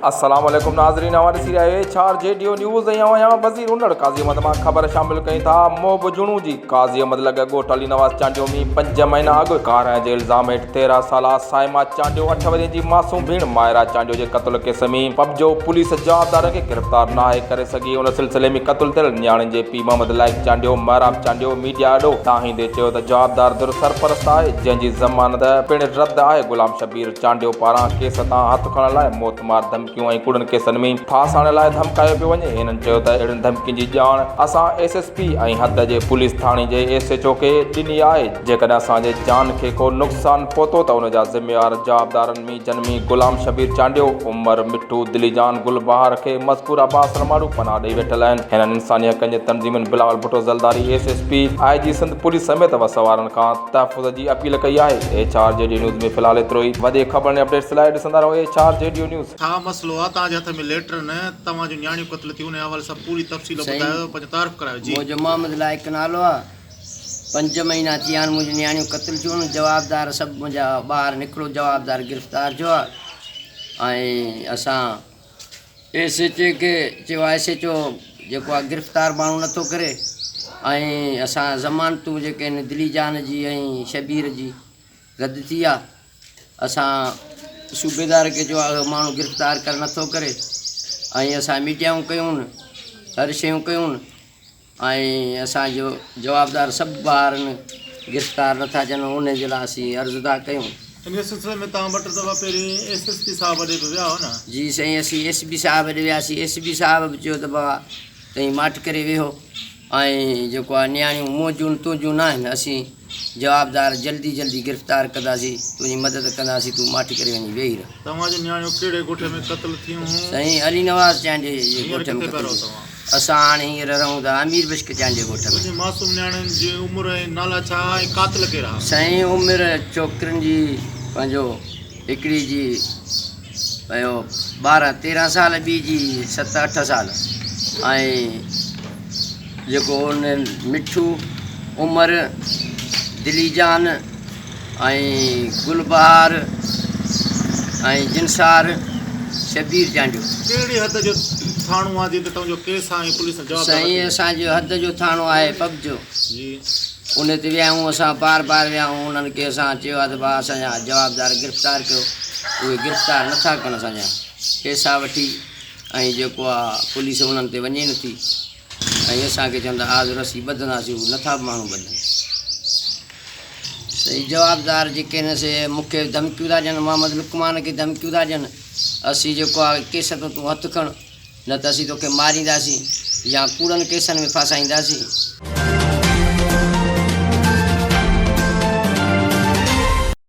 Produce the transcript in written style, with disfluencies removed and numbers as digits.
السلام عليڪم ناظرين اوهان ڏسي رهيا آهيو H R G D news ۽ آئون آهيان وزير انڙ قاضي احمد مان خبر شامل ڪيون ٿا محب جوڻو جي قاضي احمد لڳ ڳوٺ علي نواز چانڊيو ۾ پنج مهينا اڳ ڪارنهن جي الزام هيٺ 13 سالا صائمه چانڊيو اٺ ورهين جي معصوم ڀيڻ مائرا چانڊيو جي قتل ڪيس ۾ پبجو پوليس جوابدارن کي گرفتار ناهي ڪري سگهي ان سلسلي ۾ قتل ٿيل نياڻين جي پيء محمد لائق چانڊيو محراب چانڊيو ميڊيا آڏو دانهيندي چيو ته جوابدار ڌر سرپرست آهي جنهن جي ضمانت پڻ رد آهي غلام شبير چانڊيو پاران ڪيس تان هٿ کڻڻ لاء موتمار ڌمڪيون ۽ ڪوڙن ڪيسن ۾ ڦاسائڻ لاء ڌمڪايو پيو وڃي هنن چيو ته اهڙين ڌمڪين جي ڄاڻ اسان ايس ايس پي ۽ حد جي پوليس ٿاڻي جي ايس ايڇ او کي ڏني آهي جيڪڏهن اسان جي جان کي ڪو نقصان پهتو ته ان جا ذميوار جوابدارن ۾ جن ۾ غلام شبير چانڊيو، عمر مٺو، دليجان گل بهار کي مذڪوره بااثر ماڻهو پناهه ڏئي ويٺل آهن. هنن انساني حقن جي تنظيمن Bilawal Bhutto Zardari, S S P, I G Sindh police سميت وس وارن کان تحفظ جي اپيل ڪئي آهي. ايڇ آر جي ڊي نيوز ۾ في الحال ايترو ئي. وڌيڪ خبرن ۽ اپڊيٽس لاء ڏسندا رهو ايڇ آر جي ڊي نيوز. ڇا مسئلو آ توهان جي هٿ ۾ ليٽر نه توهان جون نياڻيون قتل ٿيون ان حوالي سان پوري تفصيل سائين ٻڌايو پنهنجو تعارف ڪرايو جي. منهنجو محمد لائق نالو آ. پنج مهينا ٿي ويا آهن منهنجون نياڻيون قتل ٿيون آهن جوابدار سڀ منهنجا ٻاهر نڪرو جوابدار گرفتار ٿيو آهي ۽ اسان ايس ايچ اي کي چيو آهي ايس ايچ او جيڪو آهي گرفتار ماڻهو نٿو ڪري ۽ اسان ضمانتون جيڪي آهن دلي جان جي ۽ شبير جي رد ٿي آهي اسان صوبيدار کي چيو آهي ماڻهو گرفتار ڪر نٿو ڪري ۽ اسان ميڊيائون ڪيون هر شيون ڪيون ۽ اسان جو جوابدار سڀ ٻاهر گرفتار نٿا ٿين انهي جي لاء اسين عرض ٿا ڪيون. انهي سلسلي ۾ توهان ٻه ٽي دفعا پهرين ايس ايس پي صاحب ڏي به ويا هئا نه؟ جي سائين اسين ايس پي صاحب ڏي وياسين ايس پي صاحب به چيو ته بابا توهين ماٺ ڪري ويهو ۽ جيڪو آهي نياڻيون منهنجون تنهنجون ناهن اسين جوابدار جلدي جلدي گرفتار ڪنداسين تنهنجي مدد ڪنداسين تون ماٺ ڪري وڃي ويهي رهه. توهان جون نياڻيون ڪهڙي ڳوٺ ۾ قتل ٿيون هيون؟ سائين علي نواز چانڊيي جي هينئر ڳوٺ ۾ ڪٿي پيا قتل رهو ٿيون. توهان؟ اسان هاڻي هينئر رهون ٿا امير بشڪ چانڊيي ڳوٺ ۾. تنهنجي معصوم نياڻين جي عمر ۽ نالا ڇا ها ۽ قاتل ڪير ها؟ سائين عمر ڇوڪرين جي پنهنجو هڪڙي جي پنهنجو 12 13 سال ٻي جي 7 8 سال ۽ جيڪو ان مٺو عمر دليجان ۽ گل بهار ۽ جنسار شبير چانڊيو. ڪهڙي حد جو ٿاڻو آ جنهن تي توهان جو ڪيس آ ۽ پوليس جوابدار سائين رکي؟ اسان جو حد جو ٿاڻو آهي پٻجو جي. ان تي ويا آهيون اسان بار بار ويا آهيون انهن کي اسان چيو آهي ته ڀاء اسان جا جوابدار گرفتار ڪيو اهي گرفتار نٿا ڪن اسان جا پيسا وٺي ۽ جيڪو آ پوليس انهن تي وڃي نٿي ۽ اسان کي چون ٿا آز رسي ٻڌنداسين هو نٿا به ماڻهو ٻڌن. سهي جوابدار جيڪي آهن سي مون کي ڌمڪيون ٿا ڏين محمد لقمان کي ڌمڪيون ٿا ڏين اسين جيڪو آهي ڪيس تان تون هٿ کڻ نه ته اسين توکي مارينداسين يا ڪوڙن ڪيسن ۾ ڦاسائينداسين.